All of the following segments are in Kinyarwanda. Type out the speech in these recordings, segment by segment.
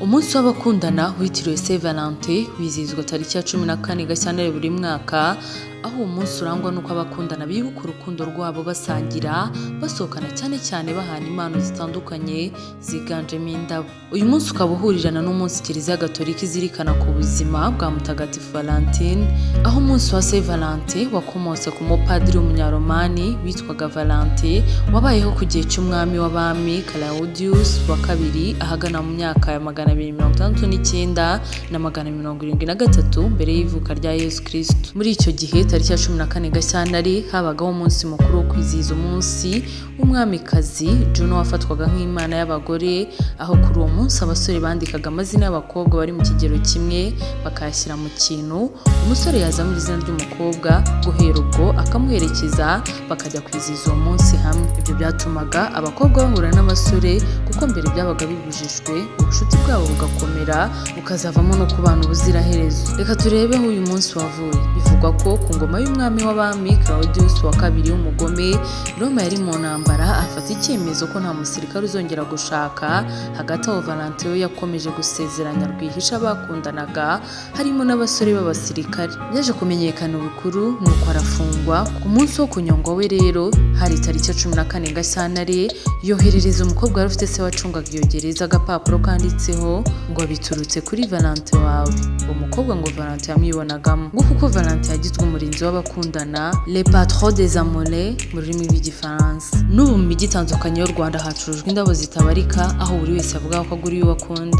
Umunsi w'abakundana witiriwe Saint Valentin wizihizwa tariki ya 14 Gashyantare buri mwaka, aho uwo munsi urangwa n'uko abakundana bibuka urukundo rwabo basangira, basohokana, cyane cyane bahana impano zitandukanye ziganjemo indabo. Uyu munsi ukaba uhurirana n'umunsi Kiliziya Gatolika izirikana ku buzima bwa Mutagatifu Valentine, aho umunsi wa Saint Valentin wakomotse ku mupadiri w'umunyaromani witwaga Valentin, wabayeho ku gihe cy'umwami w'abami Claudius wa kabiri, ahagana mu myaka ya 269 na 273 mbere y'ivuka rya Yesu Kristo. Muri icyo gihe, tariki ya 14 Gashyantare, habagaho umunsi mukuru wo kwizihiza umunsi w'umwamikazi Juno wafatwaga nk'imana y'abagore, aho kuri uwo munsi abasore bandikaga amazina y'abakobwa bari mu kigero kimwe bakayashyira mu kintu, umusore yazamura izina ry'umukobwa, guhera ubwo akamuherekeza bakajya kwizihiza uwo munsi hamwe. Ibyo byatumaga abakobwa bahura n'abasore, kuko mbere byabaga bibujijwe, ubucuti bwabo bugakomera, bukazavamo no kubana ubuziraherezo. Reka turebe aho uyu munsi wavuye. Bivugwa ko ku ngoma y'umwami w'abami Claudius wa kabiri w'umugome, Roma yari mu ntambara, afata icyemezo ko nta musirikare uzongera gushaka. Hagati aho, Valentin we yakomeje gusezeranya rwihisha abakundanaga, harimo n'abasore b'abasirikare. Byaje kumenyekana ubukuru, nuko arafungwa. Ku munsi wo kunyongwa we rero, hari tariki ya 14 Gashyantare, yoherereza umukobwa wari ufite se wacungaga iyo gereza agapapuro kanditseho ngo "Biturutse kuri Valentin wawe". Uwo mukobwa ngo Valentin yamwibonagamo. Nguko uko Valentin yagizwe umurinzi w'abakundana, le patron des amoureux mu rurimi rw'Igifaransa. N'ubu mu mijyi itandukanye y'u Rwanda hacurujwe indabo zitabarika, aho buri wese avuga ko agura uwo akunda.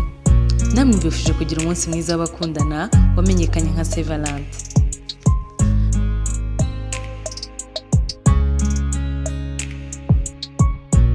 Namwe mbifuje kugira umunsi mwiza w'abakundana wamenyekanye nka Saint Valentin.